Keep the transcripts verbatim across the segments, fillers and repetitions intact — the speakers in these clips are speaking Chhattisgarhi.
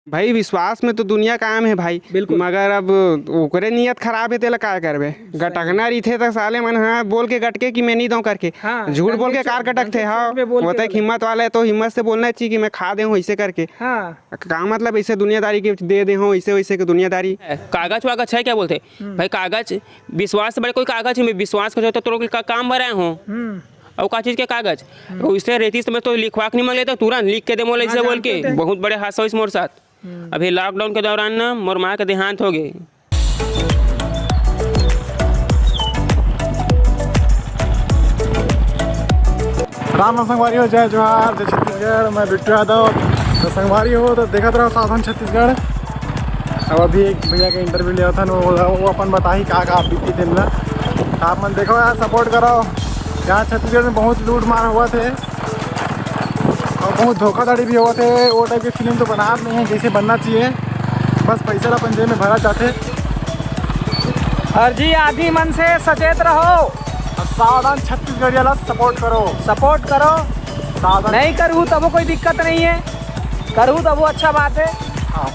भाई, विश्वास में तो दुनिया कायम है भाई, बिल्कुल। मगर अब ओकरे नियत खराब है, तेला का करबे? गटकना रहिथे त साले मन ह बोल के गटके कि मैं नहीं दऊं करके। हाँ, झूठ बोल के कार गटकते, हाँ। वो तो एक हिम्मत वाला है, तो हिम्मत से बोलना चाहिए कि मैं खा दे हूँ ऐसे करके। हाँ। का मतलब ऐसे दुनियादारी के दे दे हूँ, ऐसे वैसे के दुनियादारी। कागज वागज है क्या बोलते? हम्म। भाई, कागज, विश्वास से बड़े कोई कागज है? मैं विश्वास कर तो तोर का काम भराए हूँ। हम्म। अउ का चीज के कागज? हम्म। अउ इससे रहती तो मैं तो लिखवा के नहीं मांग लेता, तुरंत लिख के दे मोला, हाँ, ऐसे बोल के। बहुत बड़े हादसा होइस मोर साथ। हम्म। अभी लॉकडाउन के दौरान ना मोर माँ के देहांत हो गए। राम राम संगवारी हो, जय जोहार, जय छत्तीसगढ़। मैं बिट्टू यादव। तो संगवारी हो तो देखत रहो सावधान छत्तीसगढ़। अब अभी एक भैया के इंटरव्यू लेवत हन, वो, वो अपन बताही का का बीती दिन ला। आप मन देखो यार, सपोर्ट करो। यहाँ छत्तीसगढ़ में बहुत लूट मार होवत हे और बहुत धोखाधड़ी भी होवत हे। वो टाइप के फिल्म तो बनात नहीं है जैसे बनना चाहिए, बस पैसा ला अपन जेब में भरा जाते। और जी, आदमी मन से सचेत रहो। और सावधान छत्तीसगढ़िया ला सपोर्ट करो। सपोर्ट करो। सावधान। नहीं करू तबो कोई दिक्कत नहीं है, करू तबो अच्छा बात है। हाँ।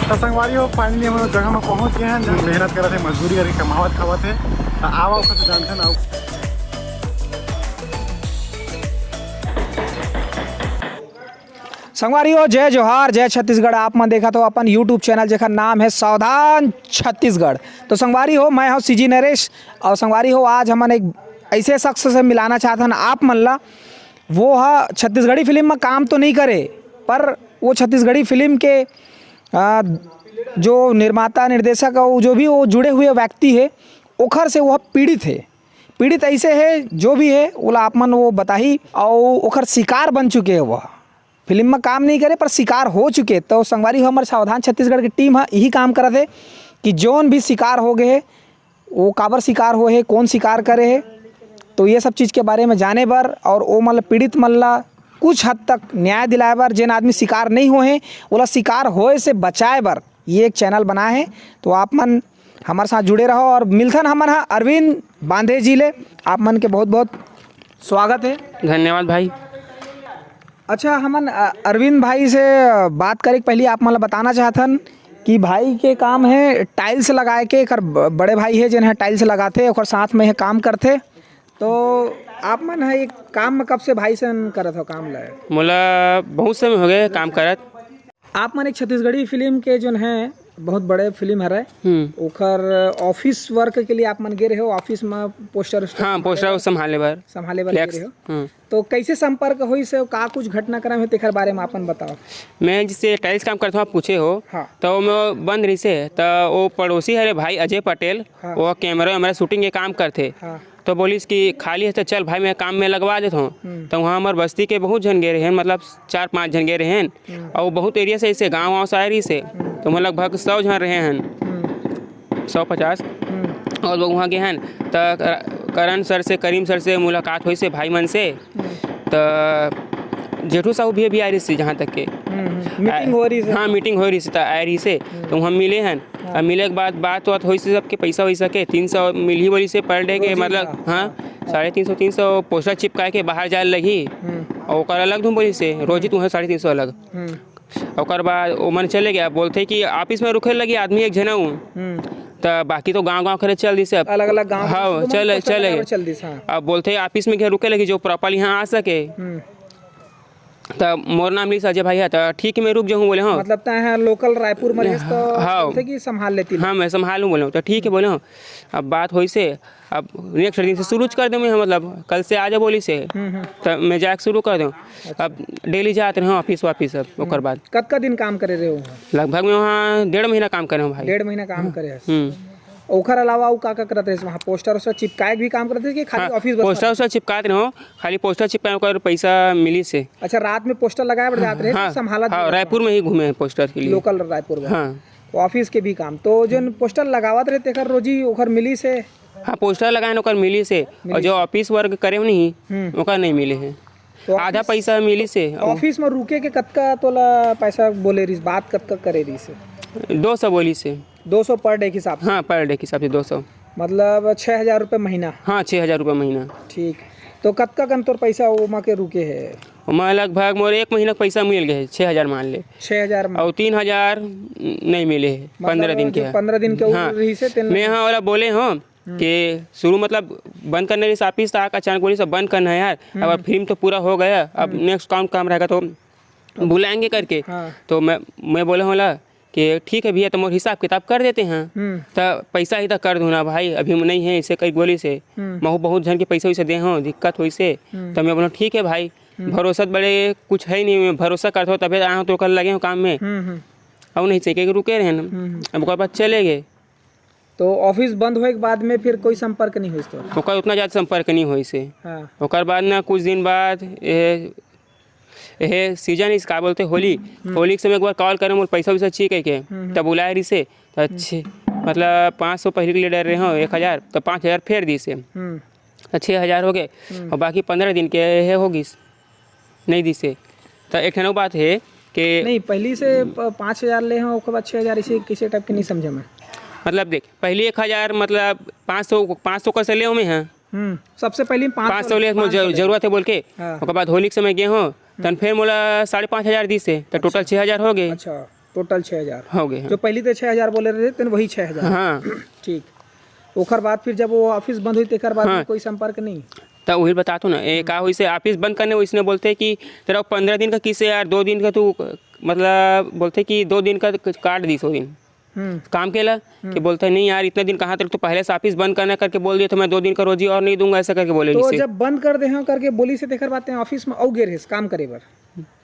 तो संगवारी हो, finally हम लोग जगह में पहुंच गए हैं, जहाँ मेहनत करत हे, मजदूरी करके कमावत खावत हे। तो आओ, ओकर से जानते हैं ना। संगवारी हो, जय जोहार, जय छत्तीसगढ़। आप मन देखत हो अपन YouTube चैनल, जेकर नाम है सावधान छत्तीसगढ़। तो संगवारी हो, मैं हूँ सीजी नरेश। और संगवारी हो, आज हमन एक ऐसे शख्स से मिलाना चाहत हन आप मन ला। वो ह छत्तीसगढ़ी फिल्म में काम तो नहीं करे, पर वो छत्तीसगढ़ी फिल्म के, आ, जो निर्माता, निर्देशक, और जो भी वो जुड़े हुए व्यक्ति है, ओखर से वह पीड़ित है। पीड़ित ऐसे है, जो भी है, ओला आप मन वो बताही, और ओखर शिकार बन चुके है। वह फिल्म में काम नहीं करे, पर शिकार हो चुके। तो संगवारी हो, हमर सावधान छत्तीसगढ़ की टीम ह यही काम करत है कि जौन भी शिकार हो गए है, वो काबर शिकार होए हे, कौन शिकार करे हे, तो ये सब चीज़ के बारे में जाने बर और वो मतलब पीड़ित मन ला कुछ हद तक न्याय दिलाए बर, जेन आदमी शिकार नहीं होए हे, ओला शिकार होए से बचाए बर ये एक चैनल बनाए हे। तो आप मन हमारे साथ जुड़े रहो और मिलथन हमन हा अरविंद बांधे जी ले। आप मन के बहुत बहुत स्वागत है। धन्यवाद भाई। अच्छा, हमन, अ, अरविंद भाई से, अ, बात करे के पहली आप मन ला बताना चाहथन कि भाई के काम है टाइल्स लगाए के। एकर ब-, बड़े भाई है, जेन है टाइल्स लगाथे, ओकर साथ में है काम करथे। तो आप मन है एक काम में कब से भाई से करत हो काम ला? मोला बहुत समय हो गए काम करत। आप मन एक छत्तीसगढ़ी फिल्म के जोन है, बहुत बड़े फिल्म हरे, हम्म। ओखर ऑफिस वर्क के लिए आप मन गे रहे हो, ऑफिस में पोस्टर हाँ, पोस्टर संभाले बर। संभाले बर गे फ्लेक्स, रहे हो। हम्म। तो कैसे संपर्क होइस हे, का कुछ घटनाक्रम है, तेखर बारे में अपन बताओ। मैं जिससे टाइल्स काम करता हूँ, आप पूछे हो, हाँ। तो वो बंद रहिस हे, तो वो पड़ोसी हरे भाई अजय पटेल, हाँ। वो कैमरा वैमरा शूटिंग के काम करथे। हाँ। तो बोलिस कि खाली है तो चल भाई, मैं काम में लगवा देता हूँ। हम्म। तो वहाँ हमार बस्ती के बहुत झन गे रहे हैं, मतलब चार पाँच झन गे रहे हैं, हम्म। और बहुत एरिया से, ऐसे गाँव वाँव से आए रहिस हे, हम्म। तो वहाँ लगभग सौ झन रहे हैं। हम्म। सौ पचास। हम्म। और लोग वहाँ गए हैं, तो कर-, करण सर से, करीम सर से मुलाकात होइस हे भाई मन से। हम्म। तो जेठू साहू भी अभी आए रहिस हे, जहाँ तक के हम्म, हम्म। मीटिंग हो रहिस हे। हाँ, मीटिंग हो रहिस हे, तो आए रहिस हे, हम्म। तो वहाँ मिले हैं। हाँ। अब मिले के बाद बात वात होइस हे सबके पैसा वैसा के, तीन सौ मिलही बोलिस हे पर डे के, रोजी मतलब, का। हाँ, हाँ। साढ़े तीन सौ, तीन सौ पोस्टर चिपकाए के बाहर जाए लगही। हम्म। और ओकर अलग धूम बोलिस हे, रोजी हम्म। तुम्हें साढ़े तीन सौ अलग। हम्म। ओकर बाद ओमन चले गया, बोलथे कि ऑफिस में रुके लगी आदमी एक झन हूँ। हम्म। त बाकी तो गाँव गाँव करे चल दिस अब। अलग-अलग गाँव के हाँ, लोग मन चले, पोस्टर चले लगाए गए। बर चल दिस, हाँ। अब बोलथे ऑफिस में घर रुके लगी, जो प्रॉपर यहाँ आ सके। हम्म। त मोर नाम लिस अजय भाई है, त ठीक है, मैं रुक जाहूँ बोले हूँ। मतलब तैं ह लोकल रायपुर में रहिस, त हाँ। बोलथे कि संभाल लेती हाँ, मैं संभालूँ बोले हूँ, त ठीक है बोले हूँ। अब बात होइस हे, अब नेक्स्ट दिन से शुरू कर देंव मैं, मतलब, कल से आ जा बोलिस हे, हम्म, हम्म। त मैं जाके शुरू कर देंव। अच्छा। अब डेली जात रहे हूँ ऑफिस वाफिस अब, हम्म। ओकर बाद। कतका दिन काम करे रहे हो वहाँ? लगभग मैं वहाँ डेढ़ महीना काम करे हूँ भाई। डेढ़ महीना काम करे हस। हम्म। ओखर अलावा अउ का का करत रहे वहाँ? पोस्टर वोस्टर चिपकाए के भी काम करत रहे कि खाली हाँ, ऑफिस बस पोस्टर में? वोस्टर चिपकात रहे हूँ, खाली पोस्टर चिपकाए, ओकर पैसा मिलिस हे। अच्छा, रात में पोस्टर लगाए बर जात रहे, हाँ, संभालत हाँ, रहे? रायपुर में ही घूमे हैं पोस्टर के लिए। लोकल रायपुर में। हाँ। ऑफिस के भी काम। तो जोन पोस्टर लगावत रहे, तेकर रोजी ओखर मिलिस हे? हाँ, पोस्टर लगाए न ओकर मिलिस हे। मिलिस। और जो ऑफिस वर्क करे हो नहीं, हम्म। ओकर नहीं मिले हे। तो आधा ऑफिस, पैसा मिलिस हे। ऑफिस में रुके के कतका तोला पैसा बोले रहिस, बात कतका करे रहिस हे? दो सौ बोलिस हे। दो सौ पर डे के हिसाब से? हाँ, पर डे के हिसाब से दो सौ। मतलब छः हजार रुपये महीना? हाँ, छः हजार रुपये महीना। ठीक। तो कतका कन तोर पैसा ओमा के रुके हे? ओमा लगभग मोर एक महीना के पैसा मिल गए हे, छः हजार मान ले। छः हजार में? अउ तीन हजार नहीं मिले हे, मतलब पंद्रह दिन जो के। पंद्रह दिन के हाँ। रहिस हे, तेन मैं हाँ ओला बोले हों हम्म। कि शुरू मतलब बंद करने रहिस office, त अचानक बोलिस बंद करना है यार, अब हम्म। फिल्म तो पूरा हो गया, अब हम्म। next कौन काम रहेगा तो बुलाएंगे करके। हाँ। तो मैं, मैं बोले हों ओला कि ठीक है भैया, तो मोर हिसाब किताब कर देते हैं। हम्म। त पैसा ही तक कर दो ना भाई, अभी नहीं है, इसे कई बोलिस हे। हम्म। महू बहुत झन के पैसा वैसा दे हों, दिक्कत होइस हे। हम्म। त मैं बोला ठीक है भाई, हम्म। भरोसा त बड़े कुछ है नहीं, मैं भरोसा करथों तभे आए हों, तो कल लगे हों काम में। हम्म, हम्म। अउ नहीं चाहिए कि रुके रहे ना। हम्म, हम्म। अब ओकर बाद चले गए। तो office बंद होए के बाद में फिर कोई संपर्क नहीं होइस तोर? ओकर उतना ज़्यादा संपर्क नहीं होइस हे। हाँ। ओकर बाद ना कुछ दिन बाद ये, ये season इस का बोलथे होली, हम्म। होली के समय एक बार call करे, मोर पैसा वैसा चाहिए कह के, हम्म, हम्म। तब बुलाए रहिस हे, त हम्म। अच्छे, मतलब पाँच सौ पहली के ले डरे हों, एक हजार, त पाँच हजार फेर दिस हे। हम्म। त छः हजार हो गए, हम्म। अउ बाकी पंद्रह दिन के ये हो गिस, नहीं दिस हे। त एक ठन अउ बात हे कि नहीं, पहली से प-, पाँच हजार ले हों, ओकर बाद छः हजार, इसे किसे type के नहीं समझे मैं। मतलब देख, पहली एक हजार, मतलब पाँच सौ, पाँच सौ कइसे ले हों मैं, हाँ। हम्म, सबसे पहली पाँच सौ पाँच सौ ले, मोर पाँच सौ जरू-, ले। जरूरत हे बोल के। हाँ। ओकर बाद होली के समय गे हों, तन हम्म। फेर मोला साढ़े पाँच हजार दिस हे, त total अच्छा। छः हजार हो गए। अच्छा, total छः हजार। हो गए, हाँ। जो पहली तो छः हजार बोले रहे, तेन वही छः हजार। हाँ। ठीक। ओकर बाद फिर जब वो office बंद होइस, तेकर बाद हाँ। में कोई संपर्क नहीं? त वही बताथों ना, ए, हम्म। का होइस हे, office बंद करने वइसने बोलथे कि तेरा पंद्रह दिन का किस्त हे यार, दो दिन का तू, मतलब बोलथे कि दो दिन का काट दिस ओ दिन। हम्म। काम के ला, हम्म। कि बोलथे नहीं यार, इतना दिन कहाँ तक, तू पहले से office बंद करना करके बोल दिए, तो मैं दो दिन का रोजी और नहीं दूंगा, ऐसा करके बोले तो रहिस हे। जब बंद कर दे हों करके बोलिस हे, तेकर बाद तें office में अउ गे रहेस काम करे बर?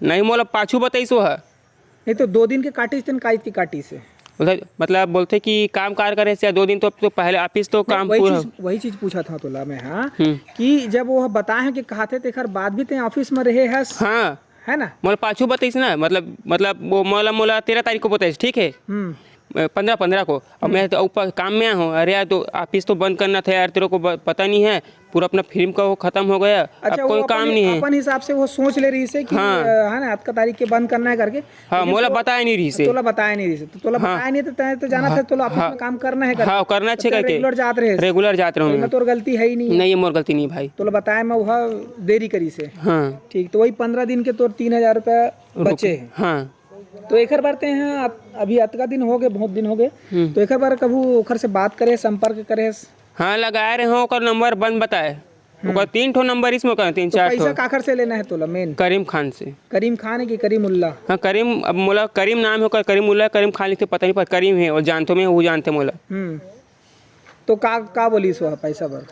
नहीं, मोला पाछू बताइस ओ ह। नहीं तो दो दिन के काटिस, तेन काइत के काटिस हे। मतलब, मतलब बोलथे कि काम कार करे से दो दिन तो, तो पहले office तो नहीं, काम वही पूरा चीज, वही चीज पूछत हों तोला मैं, हाँ, हम्म। कि जब वो बताए हे कि कहाथे, तेकर बाद भी तें office में रहे हस। हाँ। है ना? मोला पाछू बताइस ना, मतलब, मतलब वो मोला, मोला तेरह तारीख को बताइस, ठीक है? हम्म। अ, पन्द्रह, पन्द्रह को। अब हम्म। मैं तो ऊपर काम में आया हूँ। अरे यार, तो office तो बंद करना था यार, तेरे को ब-, पता नहीं है, पूरा अपना फिल्म का वो खत्म हो गया, अच्छा, अब वो कोई अपन काम ही, नहीं है। अपन हिसाब से वो सोच ले रहिस हे कि, हाँ। अ, है ना, अतका तारीख के बंद करना है करके। हाँ, लेकिन मोला तो बताए नहीं रहिस हे। तोला बताए नहीं रहिस हे। तो तोला हाँ। बताए नहीं तो तैं तो जानत हाँ, हस, तोला office हाँ। में काम करना है करके। हाँ, करना तो अच्छे तैं करके। Regular जात रहे हस। Regular जात रहे हूँ तो मैं। एमा तोर गलती है ही नहीं। नहीं, ये मोर गलती नहीं भाई। तोला बताए मैं वह देरी करिस हे। हाँ। ठीक, तो वही पन्द्रह दिन के तोर तीन हजार रुपया रुक-, बचे हे। हाँ। तो एकर बर तैं ह, अभी अतका दिन हो गए, बहुत दिन हो गए। हम्म। तो एकर बर कभू ओकर से बात करे, संपर्क करे हस? हाँ, लगाए रहे हों, ओकर number बंद बताए। हम्म। ओकर तीन ठो number इसमें कर, तीन तो चार पैसा ठो। काखर से लेना है तोला main? करीम खान से। करीम खान है कि करीमुल्ला? हाँ, करीम, अब मोला करीम नाम है ओकर, करीमुल्ला, करीम खान लिखथे, पता नहीं, पर करीम है, वो जानथों मैं, वो जानथे मोला। हम्म। तो का, का बोलिस वो पैसा बर?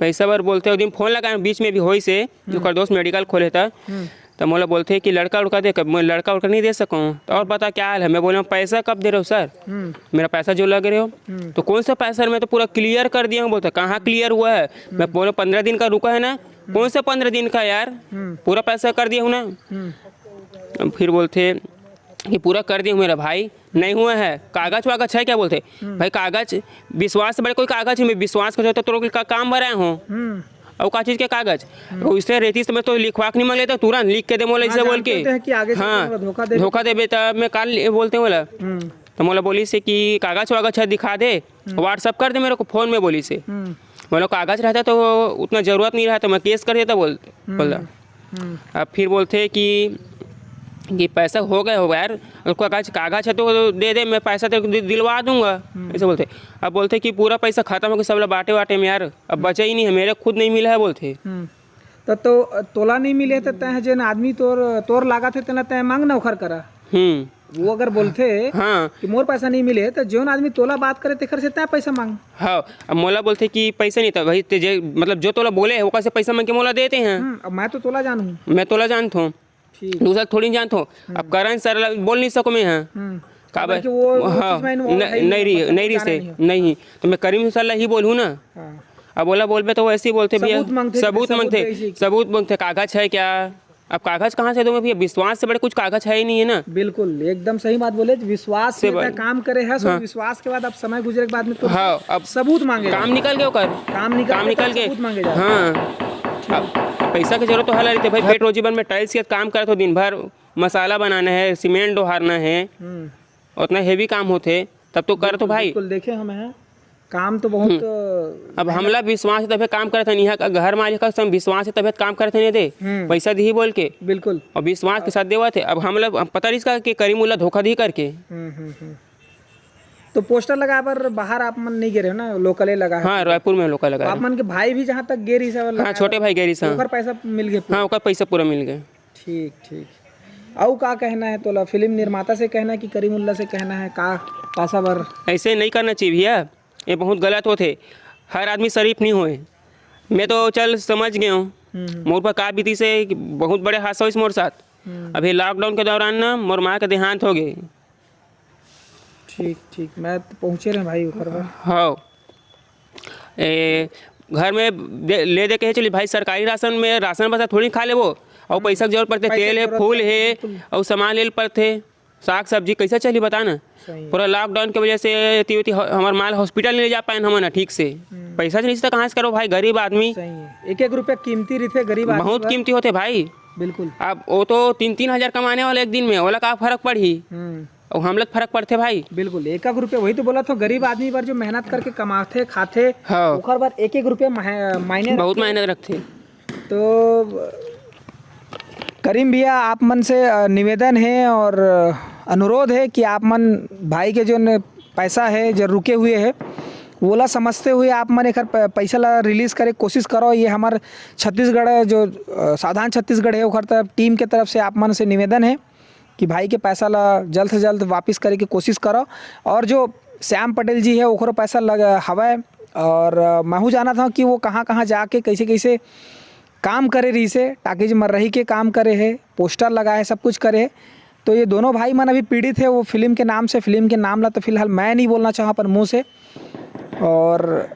पैसा बर बोलथे, ओ दिन phone लगाए, बीच में भी होइस हे, हम्म। ओकर दोस्त medical खोले था, हम्म। त मोला बोलथे कि लड़का उड़का दे, कब मैं लड़का उड़का नहीं दे सकूँ, तो और बता क्या हाल है? मैं बोला, "पैसा कब दे रहे हो sir? हम्म। मेरा पैसा जो लग रहे हो।" हम्म। "तो कौन सा पैसा? मैं तो पूरा clear कर दिया हूँ।" बोलता, "कहाँ clear हुआ है?" हम्म। मैं बोला, "पन्द्रह दिन का रुका है ना।" हम्म। "कौन सा पन्द्रह दिन का यार? हम्म। पूरा पैसा कर दिया हूँ ना।" हम्म। अब फिर बोलथे कि "पूरा कर दिया हूँ मेरा भाई, नहीं हुआ है, कागज वागज है क्या?" बोलथे। हम्म। "भाई कागज, विश्वास से बड़े कोई कागज है, मैं विश्वास का तो तोर का काम भराए हूँ।" हम्म। अउ का चीज के कागज? हम्म। अउ इससे रहतिस तो मैं तो लिखवा के नहीं मांग लेता, तुरंत लिख के दे मोला, हाँ, इसे बोल के। जानते हैं कि आगे से हाँ, तुम धोखा देबे। धोखा देबे त मैं काल ले-, बोलते हैं बोला। हम्म। तो मोला बोलिस हे कि कागज वागज है, दिखा दे, हम्म। WhatsApp कर दे मेरे को, phone में बोलिस हे। हम्म। बोलो कागज रहता तो उतना जरूरत नहीं रहता, मैं case कर देता बोल, हम्म। बोला। हम्म। अब फिर बोलथे कि, कि पैसा हो गया होगा यार, और कागज, कागज है तो दे दे, मैं पैसा तेरे को दि-, दिलवा दूंगा, हम्म। ऐसे बोलथे। अब बोलथे कि पूरा पैसा खत्म हो गया सब ला बांटे वांटे में यार, अब बचा ही नहीं है, मेरे खुद नहीं मिला है बोलथे। हम्म। त तो तोला नहीं मिले त तैं जेन आदमी तोर, तोर लागत हे तेला तैं मांग ना ओखर करा। हम्म। वो अगर बोलथे हाँ। कि मोर पैसा नहीं मिले, त जोन आदमी तोला बात करे तेखर से तैं पैसा मांग। हाँ, अब मोला बोलथे कि पैसा नहीं था भाई, ते जे, मतलब जो तोला बोले है, ओकर से पैसा मांग के मोला देते हैं। हम्म, अब मैं तो तोला जानहूँ। मैं तोला जानत हूँ। ठीक। दूसरा थोड़ी जानत हूँ। अब हम्म। करण सर ला बोल नहीं सकूँ मैं, हाँ। हम्म। काबर काबर कि वो, वो हाँ, चीज में involve न-, है ही नहीं नहीं, रही, मतलब नहीं रही जाने से, नहीं हो। नहीं। तो मैं करीम सर ला ही बोलूँ ना। हाँ। अब ओला बोलबे तो वैसे ही बोलथे भैया। सबूत मांगथे, सबूत सबूत मांगथे, दे इसी की। सबूत मांगथे, कागज है क्या? अब कागज कहाँ से दूंगा भैया? विश्वास से बड़े कुछ कागज है ही नहीं है ना। बिल्कुल, एकदम सही बात बोले, विश्वास से में बड़-, तैं काम करे है, सो हाँ। विश्वास के बाद अब समय गुजरे के बाद में तो हाँ, अब सबूत मांगे काम जाते। निकल गया ओकर। काम निकल काम गया निकल तो गया। सबूत मांगे जाते। हाँ। अब पैसा की जरूरत तो हला रहिथे भाई, हाँ। पेट रोजी बर में tiles के काम करत हो, दिन भर मसाला बनाना है, सीमेंट डोहारना है, हम्म। उतना heavy काम होथे, तब तो करत हो बिल्कुल, भाई। बिल्कुल, देखे हम हैं। काम तो बहुत, हम्म। अब हमला विश्वास हे तभे काम करत हन, इहाँ का घर मालिक का सब विश्वास हे तभे काम करत हन, ये दे हम्म। पैसा दिही बोल के। बिल्कुल। और विश्वास के साथ देवत हे। अब हमला पता रहिस का कि करीमुल्ला धोखा दिही करके। हम्म, हम्म, हम्म। तो पोस्टर लगाए बर बाहर आप मन नहीं गे रहे हो ना, लोकले लगा है? हाँ, रायपुर में लोकल लगा तो आप रहे। मन के भाई भी जहाँ तक गे रहिस हे, हाँ, छोटे भाई गे रहिस, हाँ। ओकर पैसा मिल गए पूरा? हाँ, ओकर पैसा पूरा मिल गए। ठीक, ठीक। अउ का कहना है तोला? फिल्म निर्माता से कहना है कि करीमुल्ला से कहना है? का पैसा बर? ऐसे नहीं करना चाहिए भैया, ये बहुत गलत होथे। हर आदमी शरीफ नहीं होए। मैं तो चल समझ गए हूँ, हम्म, हम्म। मोर पर का बीती से कि बहुत बड़े हादसा होइस मोर साथ। हम्म। अभी लॉकडाउन के दौरान ना मोर माँ के देहांत हो गए। ठीक, ठीक। मैं तो पहुँचे रहे भाई ओकर बर। हाँ। ए, घर में दे, ले दे के चली भाई, सरकारी राशन में, राशन बस थोड़ी खा लेबो। और हम्म। पैसा के जरूरत पड़थे, पैसा तेल के हे, जरूरत फूल पड़थे, हे, बिल्कुल। और सामान ले पड़थे, साग सब्जी कैसे चली बता ना। सही। पूरा लॉकडाउन के वजह से एती ओती ह-, हमार माल हॉस्पिटल नहीं ले जा पाए हमन ह ठीक से। हम्म। पैसा से नहीं तो कहाँ से करो भाई, गरीब आदमी। सही है। एक एक रुपया कीमती रहिथे गरीब आदमी बहुत बर। कीमती होथे भाई। बिल्कुल। अब वो तो तीन तीन हजार कमाने वाला एक दिन में, ओला का फर्क पड़ही? हम्म। अउ हमला फर्क पड़थे भाई। बिल्कुल, एक एक रुपया, वही तो बोला था, गरीब आदमी बर जो मेहनत करके कमाथे, खाथे, हाँ। ओकर बर एक एक रुपया मह-, मायने बहुत रखथे। मायने रखथे। तो करीम भैया, आप मन से, अ, निवेदन है और, अ, अनुरोध है कि आप मन भाई के जो न पैसा है, जो रुके हुए है, वोला समझते हुए आप मन एकर प-, पैसा ला रिलीज करे कोशिश करो। ये हमार छत्तीसगढ़ जो, अ, सावधान छत्तीसगढ़ है, ओकर तरफ, टीम के तरफ से आप मन से निवेदन है। कि भाई के पैसा ला जल्द से जल्द वापस करे के कोशिश करो। और जो श्याम पटेल जी है, ओकरो पैसा लग हवय। और, अ, महू जानत हूँ कि वो कहाँ कहाँ जाके, कैसे कैसे काम करे रहिसे, टाकीज में रही के काम करे है, पोस्टर लगाए, सब कुछ करे है। तो ये दोनों भाई मन अभी पीड़ित है वो फिल्म के नाम से। फिल्म के नाम ला तो फिलहाल मैं नहीं बोलना चाहूँ अपन मुँह से। और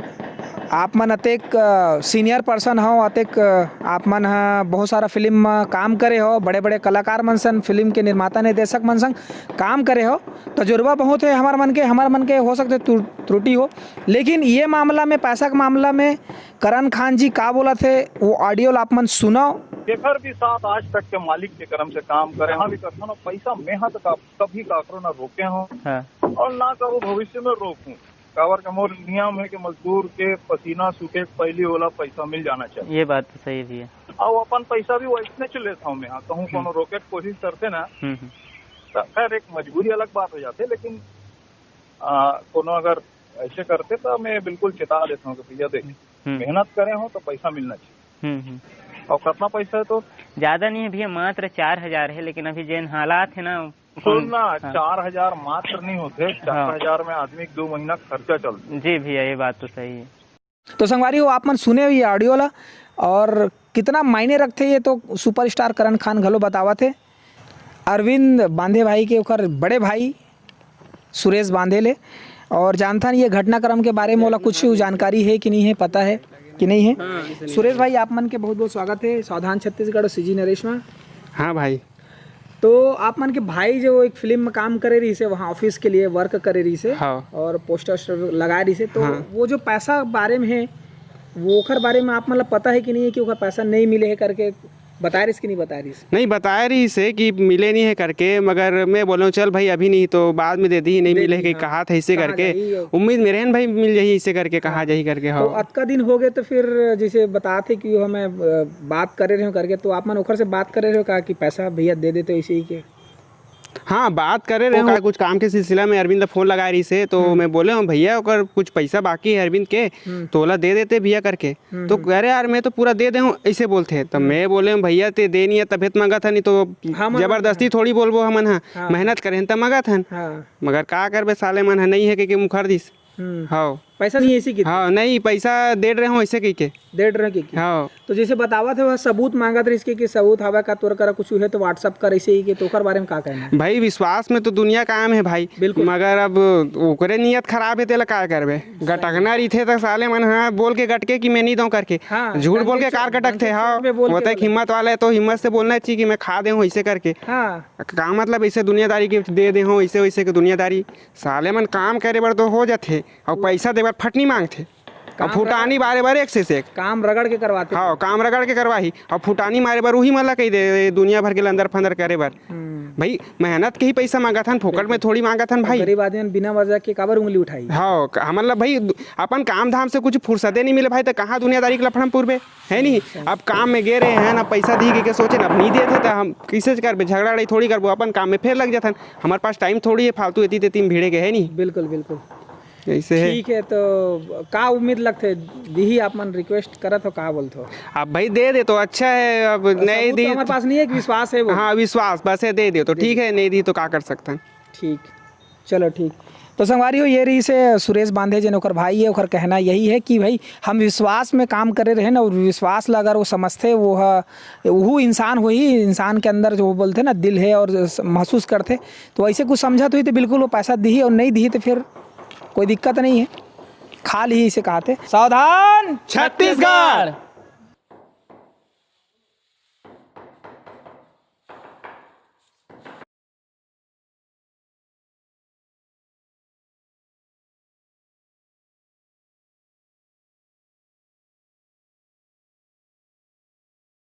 आप मन अतेक, अ, सीनियर पर्सन हो, अतेक, अ, आप मन ह बहुत सारा फिल्म म काम करे हो, बड़े-बड़े कलाकार मन सन, फिल्म के निर्माता निर्देशक मन संग काम करे हो, तजुर्बा बहुत है हमर मन के, हमर मन के हो सकथे त्रुटि हो, लेकिन ये मामला में, पैसा के मामला में करण खान जी का बोलत हे, वो ऑडियो ला आप मन सुनव। जेकर भी साथ आज तक के मालिक के कर्म से काम करे, हाँ भी करथन, पैसा मेंहा तो का-, कभी काकरो ना रोके हो हाँ। और ना कबो भविष्य में रोकूं। काबर के मोर नियम है कि मजदूर के पसीना सूखे के पहिली ओला पैसा मिल जाना चाहिए। ये बात तो सही भी है। अउ अपन पैसा भी वैसने च लेत हूँ मैं, हाँ, कहूँ हम्म। कोनो रोके के कोशिश करथे ना, हम्म, हम्म। तो खैर एक मजबूरी अलग बात हो जाथे, लेकिन, आ, कोनो अगर ऐसे करथे तो मैं बिल्कुल चेता देत हूँ कि भैया देख, हम्म। मेहनत करे हो तो पैसा मिलना चाहिए। हम्म, हम्म। और कितना पैसा है तो? ज्यादा नहीं है भैया, मात्र चार हजार है, लेकिन अभी जेन हालात है ना, सुन ना, हाँ। चार हजार मात्र नहीं होथे, हाँ। चार हजार में आदमी के दो महीना खर्चा चलथे। जी भैया, ये बात तो सही है। तो संगवारी हो, आप मन सुने हो ये ऑडियो ला, और कितना मायने रखथे ये तो सुपरस्टार करण खान घलो बतावत हे। अरविंद बांधे भाई के ओकर बड़े भाई सुरेश बांधे ले, और जानथन ये घटनाक्रम के बारे में ओला कुछ जानकारी है कि नहीं है, पता है कि नहीं है। सुरेश भाई, आप मन के बहुत बहुत स्वागत है सावधान छत्तीसगढ़ और सीजी नरेश में। हाँ भाई। तो आप मन के भाई जो एक फिल्म में काम करे रहिसे, वहाँ ऑफिस के लिए वर्क करे रहिसे हाँ। और पोस्टर वोस्टर लगाए रहिसे, तो हाँ। वो जो पैसा बारे में है, वो ओकर बारे में आप मन ला पता है कि नहीं है कि ओकर पैसा नहीं मिले है करके बताए रहिस कि नहीं बताए रहिस? नहीं, बताए रहिसे कि मिले नहीं है करके, मगर मैं बोले, "चल भाई, अभी नहीं तो बाद में दे दी, नहीं दे मिले है दी, कि हाँ। कहा था इसे कहाँ करके, जाही? उम्मीद में रहन भाई मिल जाही इसे करके, कहाँ हाँ। जाही करके।" तो हाँ। अतका दिन हो गए तो फिर जैसे बताते कि हमें, अ, बात करे रहे हो करके, तो आप मन ओकर से बात करे रहे हो का कि पैसा भैया दे देते ऐसे ही के? हाँ, बात करे रहे वो हो। का कुछ काम के सिलसिला में अरविंद ला फोन लगाए रहिसे, तो हम्म। मैं बोले हूँ, "भैया, ओकर कुछ पैसा बाकी है अरविंद के, हम्म। तो ओला दे देते भैया," करके। हम्म, तो हम्म। कह रहे, "यार, मैं तो पूरा दे दे हूँ," ऐसे बोलते हैं। तो हम्म। मैं बोले हूँ, "भैया, ते दे नहीं है, तभे तो मांगत हन, नहीं तो हाँ, मांगत जबर हन। दस्ती थोड़ी बोलबो हमन, हाँ, हाँ। मेहनत करे हन, त मांगत हन।" हाँ। मगर का करबे, साले मन ह नहीं है, के, के मुखर दिस। हम्म। हाँ। पैसा नहीं है इसी की? हाँ, नहीं, पैसा दे रहे हो ऐसे कह के। दे रहे हो कह के? हाँ। तो जैसे बतावत है, वह सबूत मांगत रहिस के, कि सबूत हवा का तोर करा कुछ है तो WhatsApp कर, ऐसे ही के, तो ओकर बारे में का कहना है? भाई, विश्वास में तो दुनिया कायम है भाई। बिल्कुल। मगर अब ओकरे नियत खराब है, तेला का करबे? सही। गटकना रहिथे त साले मन, हाँ, बोल के गटके कि मैं नहीं दूं करके। हाँ, झूठ बोल के ढंग से, कार ढंग गटकथे, से हाँ। झूठ में बोल के वो तो एक बोले। हिम्मत वाला है, तो हिम्मत से बोलना चाहिए कि मैं खा दे हूँ ऐसे करके। हाँ। का मतलब ऐसे दुनियादारी के दे दे हूँ, ऐसे वैसे के दुनियादारी? साले मन काम करे बर तो हो जाथे, अउ पैसा दे बर फटनी मांगथे। अउ काम फुटानी रगड़ बारे बर एक से एक। काम रगड़ के करवाथे। हाँ, काम रगड़ के करवाही, अउ फुटानी मारे बर उही मन ला कही दे, दुनिया भर के लंदर फंदर करे बर। हम्म। भाई, मेहनत के ही पैसा मांगत हन, फोकट में थोड़ी मांगत हन भाई। गरीब आदमी मन बिना वजह के काबर उंगली उठाई? हाँ, क-, हमन ला भाई दु-, अपन काम धाम से कुछ फुर्सते नहीं मिले भाई, तो कहाँ दुनियादारी के लफड़ा में पुरबे, है नहीं? अब काम में गे रहे हैं ना, पैसा दी के, के सोचे ना, अब नहीं देत है तो हम कैसे करबे? झगड़ा लड़ाई थोड़ी करबो, अपन काम में फेर लग जाथन। हमारे पास टाइम थोड़ी है फालतू एती तेती में भिड़े के, है नहीं? बिल्कुल, बिल्कुल। ऐसे है। ठीक है, तो का उम्मीद लगथे, दिही आप मन रिक्वेस्ट करत हो, का बोलत हो? अब भाई दे दे तो अच्छा है, अब नहीं सबूत तो दी हमारे पास नहीं है, एक विश्वास है वो। हाँ, विश्वास बस है, दे दे तो ठीक है, नहीं दी तो का कर सकथन। ठीक, चलो ठीक। तो संगवारी हो, ये रहिसे सुरेश बांधे, जेन ओकर भाई है, ओकर कहना यही है कि भाई हम विश्वास में काम करे रहेन और विश्वास ला अगर वो समझथे, वो ह-, उहू इंसान होही, इंसान के अंदर जो बोलथे ना दिल है और स-, महसूस करथे, तो ऐसे कुछ समझत होही तो बिल्कुल वो पैसा दिही और नहीं दिही तो फिर कोई दिक्कत नहीं है, खा लिही, इसे कहथे। सावधान छत्तीसगढ़।